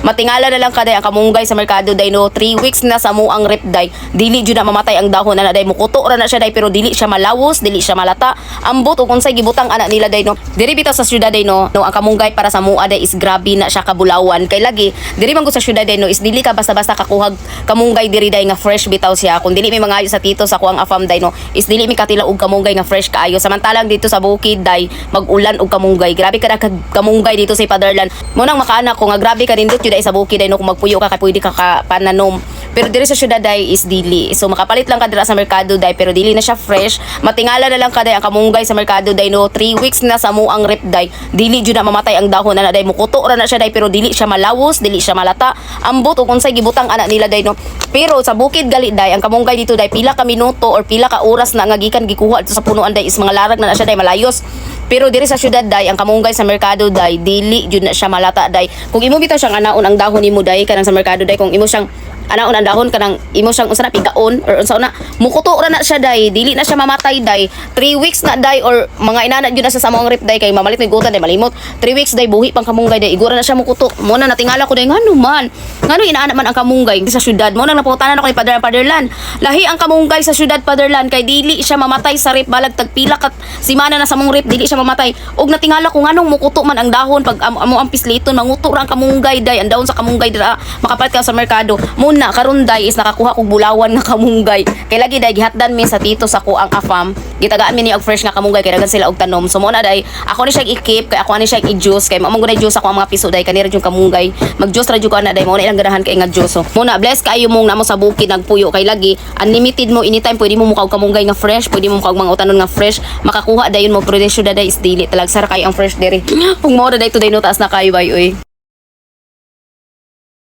Matingala na lang ka, day, ang kamunggay sa merkado, day, no, 3 weeks na sa muang rep, day. Dili jud na mamatay ang dahon ana, day. Mukuto ra na siya, day, pero dili siya malawos, dili siya malata. Ambot og unsay gibutang ana nila, day, no. Diri bitaw sa syudad, day, no, ang kamunggay para sa mua, day, is grabe na siya kabulawan. Kay lagi diri man gud sa syudad, day, no, is dili ka basta-basta kakuhag kamunggay diri, day, nga fresh bitaw siya. Kung dili may mangayo sa tito sa kuang afam, day, no, is dili mi katila og kamunggay nga fresh kaayo. Samantalang dito sa bukid, day, mag-ulan og kamunggay. Grabe ka na kamunggay dito sa Paderlan. Mo nang makaana ko nga grabe ka nindot yun, day, sa bukid, day, no, kung magpuyo ka kay pwede ka ka pananom. Pero diri sa syudad, day, is dili. So makapalit lang ka dira sa merkado, day, pero dili na siya fresh. Matingala na lang ka, day, ang kamunggay sa merkado, day, no, 3 weeks na sa muang rep, day. Dili jud na mamatay ang dahon ana, day. Mukuto ra na siya, day, pero dili siya malawos, dili siya malata. Ambot og unsay gibutang ana nila, day, no. Pero sa bukid gali, day, ang kamunggay dito, day, pila ka minuto or pila ka oras na nga gikan gikuha dito sa punuan, day, is mga larag na na siya, day, malayos. Pero diri sa syudad, day, ang kamunggay sa merkado, day, dili jud na siya malata, day. Kung imo bitaw siyang anaon ang dahon nimo, day, kanang sa merkado, day, kung imo siyang anaon ang dahon, kanang imo siyang unsa na pigaon or unsa na, mukuto ra na siya, day, dili na siya mamatay, day. 3 weeks na, day, or mga inana jud na siya sa mga rep, day, kay mamalit may gutan, day, malimot. 3 weeks, day, buhi pang kamunggay, day, igura na siya mukuto. Mo na natingala ko, day, ngano man, ngano inaana man ang kamunggay sa syudad? Mo nang naputanan ako ni Pader Paderlan, lahi ang kamunggay sa syudad, Paderlan, kay dili siya mamatay sa rep balag tagpila kat simana na sa mong rep, dili siya mamatay. Og natingala ko nganong mukuto man ang dahon pag amo ang pisliton, manguto ra ang kamunggay, day, ang dahon sa kamunggay dira makapalit ka sa merkado. Muna karon, day, is nakakuha kog bulawan nga kamunggay. Kay lagi, day, gihatdan mi sa tito sa kuang afam, gitagaan mi ni og fresh nga kamunggay kay daghan sila og tanom. So mo na, day, ako ni siya i-keep kay ako ni siya i-juice, kay mao man gud juice ako ang mga piso, day, kanira yung kamunggay, mag-juice ra jud ko ana, day. Mo na ilang ganahan kay nga juice. So muna bless kaayo mong namo sa bukid nagpuyo, kay lagi unlimited mo, anytime pwede mo mukaog kamunggay nga fresh, pwede mo mukaog mga utanon nga fresh, makakuha dayon mo. Pero syudad, day, is dili talagsara kayo ang fresh diri. Kung mo na, day, today, no, taas na kayo bay, oy.